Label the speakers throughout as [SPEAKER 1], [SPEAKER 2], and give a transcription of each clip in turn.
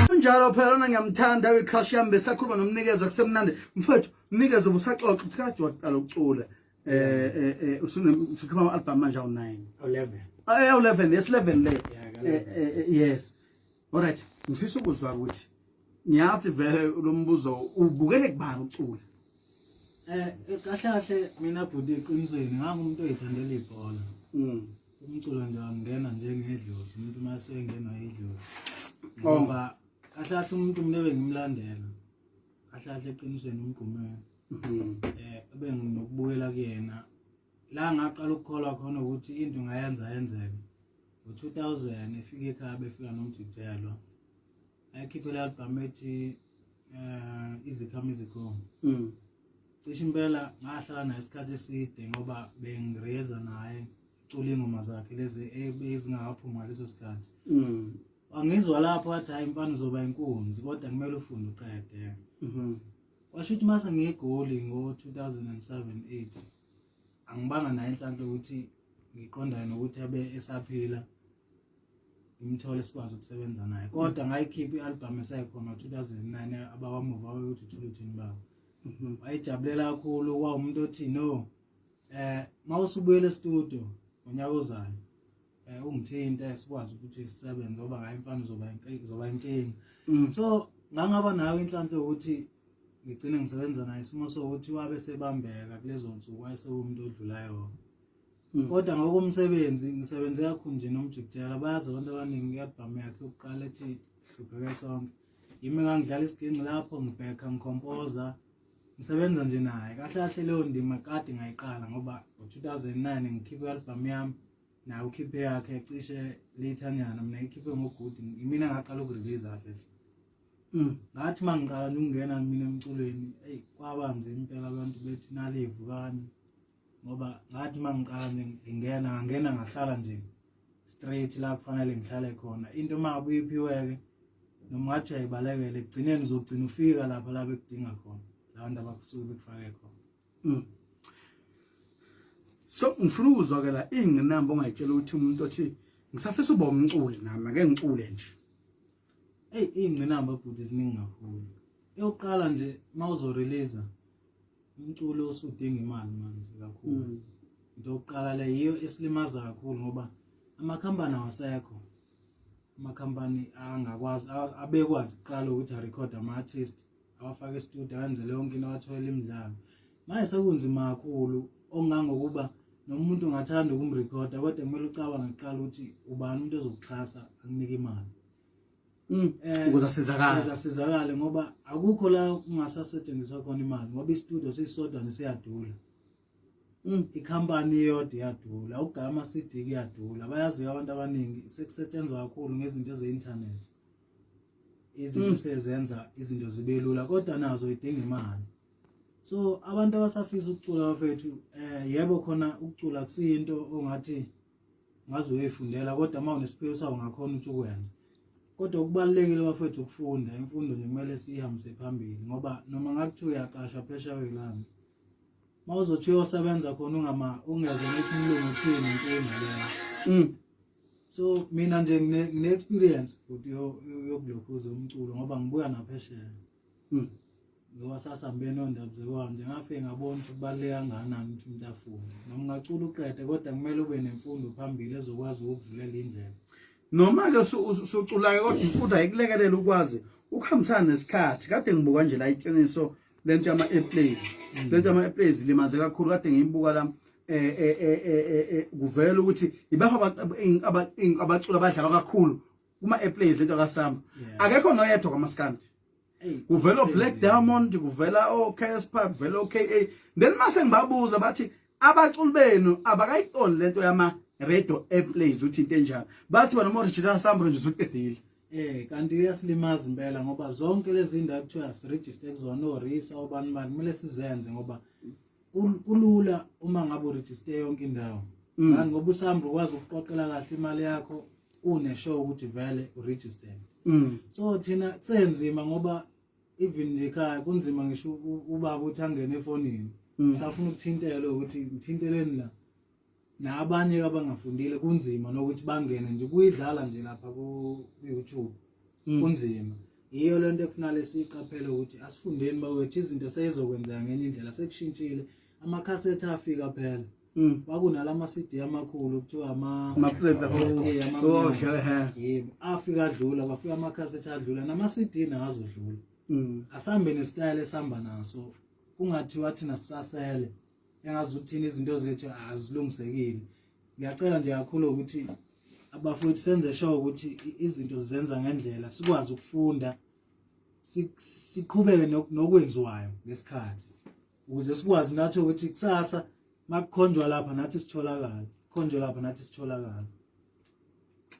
[SPEAKER 1] Kunjalo phela lona ngiyamthanda we-crush yami besakhuluma nomnikezo kusemnandi mfethu mnikezo busaxoxa ukuthi kade waqala ukucula usukhipha ama-album manje awu-9
[SPEAKER 2] 11.
[SPEAKER 1] Awu-11, yes, 11 le.
[SPEAKER 2] Yeah, ka-11.
[SPEAKER 1] Yes, alright, ngifisa ukuzwa ukuthi ngiyazi vele lo mbuzo ubukele kubani ucula.
[SPEAKER 2] Kahle kahle mina bhuti, eqinisweni ngangumuntu oyithandela ibhola. Umculo nje angena njengedlozi, umuntu mase engenwa idlozi.
[SPEAKER 1] Oh.
[SPEAKER 2] Ngoba kahle kahle umuntu mina bengimlandela. Kahle kahle eqinisweni uMgqumeni. Benginokubukela kuyena. La ngaqala ukukholwa khona ukuthi into ngayenza yenzeke. Ngo-2000 efika ekhaya befika noMjikijelwa. Ayikhiphe le album ethi Izikhama Izikhongo. Cishe impela ngahlala naye isikhathi eside ngoba bengireza naye ecula ingoma zakhe lezi ebezingakaphumi ngaleso sikhathi. Wangizwa lapho wathi, "Hayi mfana, uzoba inkunzi, kodwa kumele ufunde uqede." Washo ukuthi mase ngiyeGoli ngo-2007 8 angibanga naye inhlanhla ukuthi ngiqondane nokuthi abe esaphila, ngimthole sikwazi ukusebenza naye, kodwa ngayikhipha i-album esayikhona ngo-2009 abakwamuva babekuthi uthule uthini baba. Wayijabulela kakhulu, kwawumuntu othi, "No, mawusubuyela e-studio ngonyaka ozayo, ungithinte sikwazi ukuthi sisebenze, ngoba ngayi mfana uzoba inkinga." So ngangaba nayo inhlanhla yokuthi ngigcine ngisebenza naye, isimo sokuthi wabe sebambeka kulezo nsuku, wayesewumuntu odlulayo. Kodwa ngokomsebenzi ngisebenze kakhulu nje noMjikijela, bayazi abantu abaningi i-album yakhe yokuqala ethi Hlupheke Sonke, yimi ngangidlala isiginci lapho, ngibhekha, ngikhompoza, ngisebenza nje naye. Kahle kahle leyo ndima kade ngayiqala ngoba ngo-2009 ngikhiphe i-album yami, naye ukhiphe yakhe cishe later nyana, mina ngikhiphe ngoGood, imina ngaqala ukurelease kahle hle. Ngathi uma ngiqala nje ukungena mina emculweni, eyi, kwaba nzima impela, abantu bethi nalivukani, ngoba ngathi uma ngiqala nje ngingena, ngangena ngahlala nje straight la kufanele ngihlale khona. Into uma ngabe uyiphiwe-ke, noma ngathi uyayibalekela, ekugcineni uzogcina ufika lapha la bekudinga khona la bantu abakusuke bekufake khona.
[SPEAKER 1] So ngifuna ukuzwa ke la ingqinamba ongayitshela ukuthi umuntu othi ngisafisa uba umculi nami ake ngicule nje.
[SPEAKER 2] Eyi, iy'ngqinamba bhuti ziningi kakhulu. Eyokuqala nje, uma uzoreleasa umculo usudinga imali manje kakhulu. Into yokuqala le yiyo esilimaza kakhulu, ngoba amakhampani awasekho, amakhampani angakwazi abekwazi kuqala ukuthi arekhode ama-artist, awafake e-studio, ayenzele yonke into, awatholele imidlalo. Manje sekunzima kakhulu, okungangokuba nomuntu ungathanda ukumrekhoda, kodwa kumele ucabange kuqala ukuthi ubani umuntu ozokuxhasa akunike imali
[SPEAKER 1] Ukuze asizakale.
[SPEAKER 2] Ukuze asizakale, ngoba akukho la kungasasetshenziswa khona imali, ngoba i-studio sisodwa nje siyadula. Ikhampani iyodwa iyadula, ukugaya ama-CD kuyadula. Bayazi abantu abaningi sekusetshenzwa kakhulu ngezinto ze-internet, izinto sezenza izinto zibe lula, kodwa nazo idinga imali. So abantu abasafisa ukucula bafethu, yebo khona ukucula kusiyinto ongathi ngaze uyoyifundela, kodwa uma unesiphiwo sawo ungakhona ukuthi ukwenze. Kodwa okubalulekile bafethu ukufunda, imfundo nje kumele siyihambise phambili, ngoba noma ngakuthiwa uyaqashwa phesheya kwelanga, uma uzothi uyosebenza khona ungama ungezwa ukuthi umlungu uthini, inkinga leyo. So mina nje ngine-experience futhi yokulokhuza umculo, ngoba ngibuya naphesheya. Ngoba sasihambe nondabuzekwayo nje, ngafike ngabona ukuthi kubaluleke kangakanani ukuthi umuntu afunde. Noma ungacula uqede, kodwa kumele ube nemfundo phambili ezokwazi ukukuvulela indlela.
[SPEAKER 1] Noma-ke usucula-ke, kodwa imfundo ayikulekelela ukwazi ukuhambisana nesikhathi. Kade ngibuka nje la iqiniso lento yama-airplays, lento yama-airplays limaze kakhulu. Kade ngiyibuka la, kuvela ukuthi ibapha abacula abadlalwa kakhulu kuma-airplays lento kaSAMRO. Akekho noyedwa kwamaskandi.
[SPEAKER 2] Eyi,
[SPEAKER 1] Kuvela o-Black Diamond, kuvela o-Casper, kuvela o-KA, then mase ngibabuza bathi abaculi benu abakayiqondi lento yama-radio airplays ukuthi into enjani. Bathi bona uma uregister SAMRO nje usuqedile.
[SPEAKER 2] Kanti iyasilimaza impela, ngoba zonke lezi ndawo kuthiwa siregister kuzona, oRISA, obani bani, kumele sizenze, ngoba kulula uma ngabe uregister yonke indawo. Ngani? Ngoba uSAMRO ukwazi ukuqoqela kahle imali yakho une-show ukuthi vele uregistered. So thina kusenzima, ngoba even nje ekhaya kunzima ngisho ubaba ukuthi angene efonini. Safuna ukuthintelwa ukuthi ngithinteleni la. Nabanye abangafundile kunzima nokuthi bangene nje kuyidlala nje lapha ku-YouTube. Kunzima. Yiyo lento ekufanele siyiqaphele ukuthi asifundeni bakwethu, izinto seyizokwenzeka ngenye indlela, sekushintshile. Amakhasethi afika phela. Kwakunalama CD amakhulu kuthiwa ama
[SPEAKER 1] Oh,
[SPEAKER 2] yebo, afika adlula, kwafika amakhasethi adlula, nama CD nazodlula. Asambe nesitayela esihamba naso, kungathiwa thina sisasele engazuthini izinto zethu azilungisekile. Ngiyacela nje kakhulu ukuthi abafowethu senze sure ukuthi izinto zizenza ngendlela, sikwazi ukufunda, siqhubeke nokwenziwayo ngesikhathi, ukuze sikwazi nathi ukuthi kusasa makukhonjwa lapha nathi sitholakala, khonjwe lapha nathi sitholakala.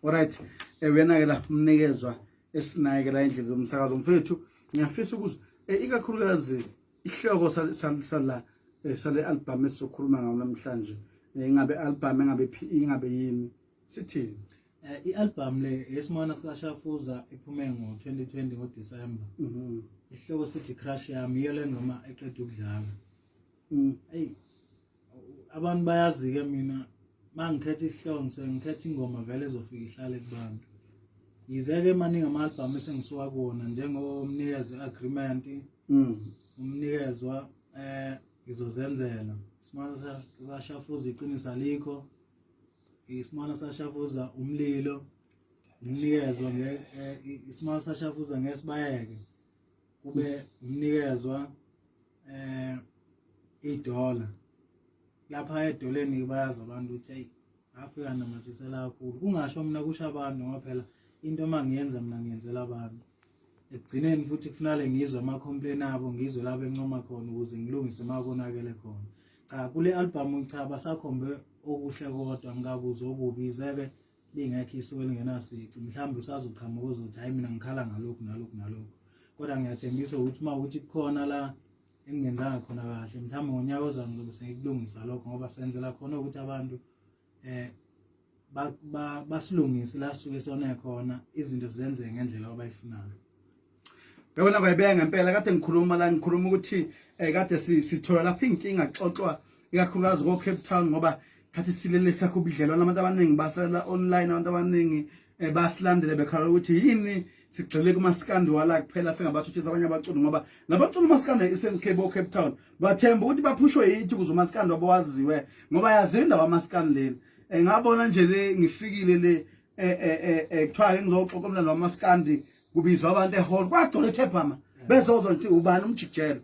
[SPEAKER 1] Alright, wena ke la umnikezwa esinaye ke la endlini zomsakazo mfethu, ngiyafisa ukuzwa ikakhulukazi ihloko sala sale album esizokhuluma ngayo namhlanje, ingabe album engabe ingabe yini, sithini?
[SPEAKER 2] I-album le yesimana sikaShafuza iphume ngo-2020 ngoDisemba. Isihloko sithi Crush Yami, iyo le ngoma eqeda ukudlala. Eyi, abantu bayazi-ke mina mangikhetha isihloko ngisuke ngikhetha ingoma vele ezofika ihlale kubantu. Yize-ke maningi ama-albhamu esengisuka kuwona njengomnikezo i-agreement, umnikezwa ngizozenzela, isimana sashafuza iqiniso alikho, isimana sashafuza umlilo, umnikezwa nge isimana sashafuza ngesibayeke, kube umnikezwa idola. Lapha edoleni bayazi abantu ukuthi hey, afika namathisela kakhulu. Kungasho mina, kusho abantu, ngoba phela into uma ngiyenza mina ngiyenzela abantu. Ekugcineni futhi kufanele ngizwe ama-complain abo, ngizwe la bencoma khona ukuze ngilungise uma konakele khona. Cha, kule album cha, basakhombe okuhle kodwa ngikakuzwa okubi, yize-ke lingekho isuke lingenasici. Mhlawumbe usazoqhamuka uzothi hhayi, mina ngikhala ngalokhu nalokhu nalokhu, kodwa ngiyathembisa ukuthi uma ukuthi kukhona la engingenzanga khona kahle, mhlawumbe ngonyaka ozayo ngizobe sengikulungisa lokho, ngoba senzela khona ukuthi abantu basilungise la suke sone khona, izinto zenzeke ngendlela abayifunayo.
[SPEAKER 1] Yabona, kwayibeka ngempela. Kade ngikhuluma la, ngikhuluma ukuthi kade sithola lapha inkinga xoxwa ikakhulukazi ko Cape Town, ngoba khathi silele sakho ubudlelwano, abantu abaningi basela online, abantu abaningi basilandele bekhala ukuthi yini sigxile kumaskandi wala kuphela, singabathuthisa abanye abaculi, ngoba nabaculi umaskandi e-Eastern bo Cape Town bathemba ukuthi baphushwe yithi ukuze umaskandi wabo waziwe, ngoba yaziwa indawo amaskandi lena. Ngabona nje le ngifikile le kuthiwa ke ngizoxoxa umlando wamaskandi, kubizwa abantu ehall, kwagcwele ethephama bezozwa nje ubani umjikijelo,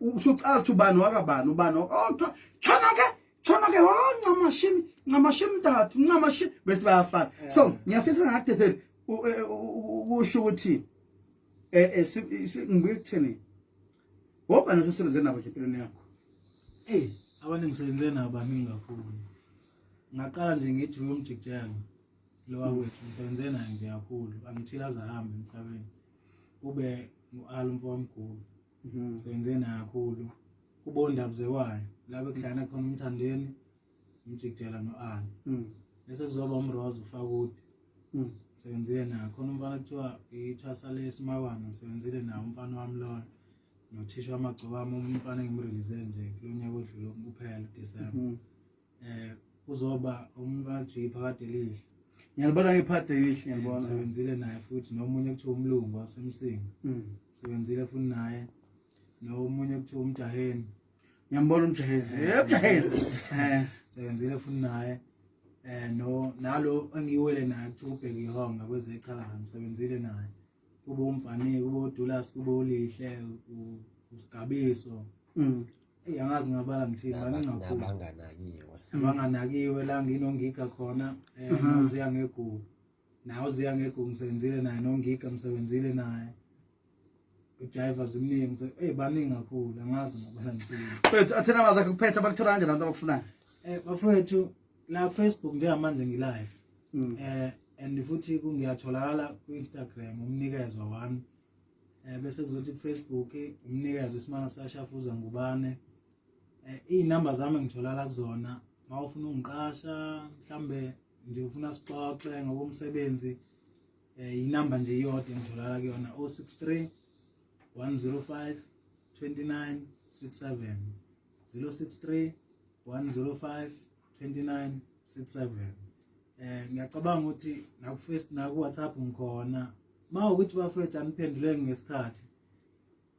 [SPEAKER 1] usucaza ukuthi ubani wakabani, ubani, oh, kuthiwa tshona ke, tshona ke, oh, ncamashimi, ncamashimi mntathu, ncamashimi, bethi bayafana. So ngiyafisa ngakudedele usho ukuthi ngibuye kutheni ngoba nathi usebenze nabo nje empilweni yakho.
[SPEAKER 2] Hey, abantu engisebenze nabo baningi kakhulu. Ngaqala nje ngithi uyomjikijelo lo wakwethu, ngisebenze naye nje kakhulu, angithile aze ahambe emhlabeni. Kube ngu-Al umfo wamkhulu, ngisebenze naye kakhulu. Kube ondabuzekwayo la bekuhlangana khona uMthandeni, umjikijela no-Al. Bese kuzoba uMroza uFakude, ngisebenzile naye khona. Umfana kuthiwa ithwasa lesimakwana, ngisebenzile naye umfana wami loyo, nothisha wamagcokama, umfana engimrelease nje kulo nyaka odlule kuphela uDisemba. Kuzoba umfana kuthiwa iphakade elihle.
[SPEAKER 1] Ngiyalibona iphakade elihle, ngiyalibona.
[SPEAKER 2] Ngisebenzile naye futhi nomunye kuthiwa umlungu wasemsinga. Sebenzile futhi naye nomunye kuthiwa umjaheni.
[SPEAKER 1] Ngiyambona umjaheni. Umjaheni.
[SPEAKER 2] Sebenzile futhi naye no nalo engiwele naye kuthiwa ubheke ihonga kwezechala, ngisebenzile naye. Kube umfaneki, kube uDulas, kube uLihle, uSigabiso. Eyi, angazi ngabala ngithini, baningi kakhulu.
[SPEAKER 3] Nabanganakiwe.
[SPEAKER 2] Abanganakiwe la nginongiga khona, noziya ngegugu. Nawe uziya ngegugu ngisebenzile naye, nongiga ngisebenzile naye. Ujiva zimningi, baningi kakhulu, angazi ngabala ngithini.
[SPEAKER 1] Mfethu, athena amazwi akho kuphetha, bakuthola kanjani abantu abakufunayo?
[SPEAKER 2] Bafowethu, la Facebook njengamanje ngi-live. And futhi kungiyatholakala ku-Instagram umnikezwa wami. Bese kuzothi ku-Facebook umnikezwa isimanga sashafuza ngubane. Iy'namba zami ngitholakala kuzona. Mawufuna ungiqasha, mhlambe nje ufuna sixoxe ngokomsebenzi, inamba nje iyodwa engitholakala kuyona, 063 105 29 67, 063 105. 29 67. Ngiyacabanga ukuthi naku Face naku WhatsApp ngikhona. Mawukuthi bafethu aniphenduleki ngesikhathi.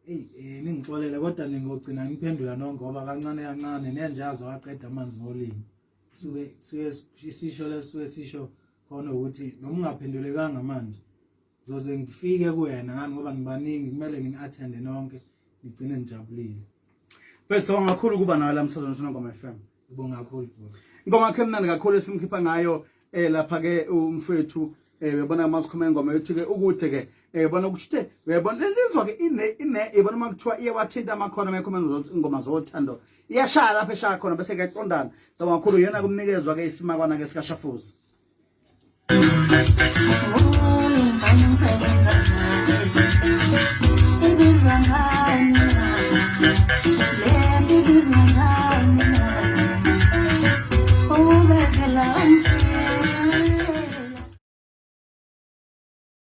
[SPEAKER 2] Ey ningixolele kodwa ningogcina ngiphendula nonke ngoba kancane kancane nenjazo waqeda amanzi ngolimi. Suke suke sisho lesuke sisho khona ukuthi noma ungaphendulekanga manje ngizoze ngifike kuyena ngani ngoba nibaningi kumele ngini-athende nonke nigcine nijabulile.
[SPEAKER 1] Mfethu sibonga kakhulu ukuba nawe la emsakazweni Nongoma FM.
[SPEAKER 2] Ngibonga kakhulu bhuti.
[SPEAKER 1] Ingoma yakhe emnandi kakhulu esimkhipha ngayo lapha ke umfethu uyabona uma sikhuluma ingoma yothi ke ukude ke uyabona ukuthi uthe uyabona lelizwa ke ine uyabona uma kuthiwa iyawathinta amakhona uma ekhuluma ingoma zothando iyashaya lapha eshaya khona bese kuyaqondana. Sibonga kakhulu yena kumnikezwa ke isimakwana ke sikaShafuza.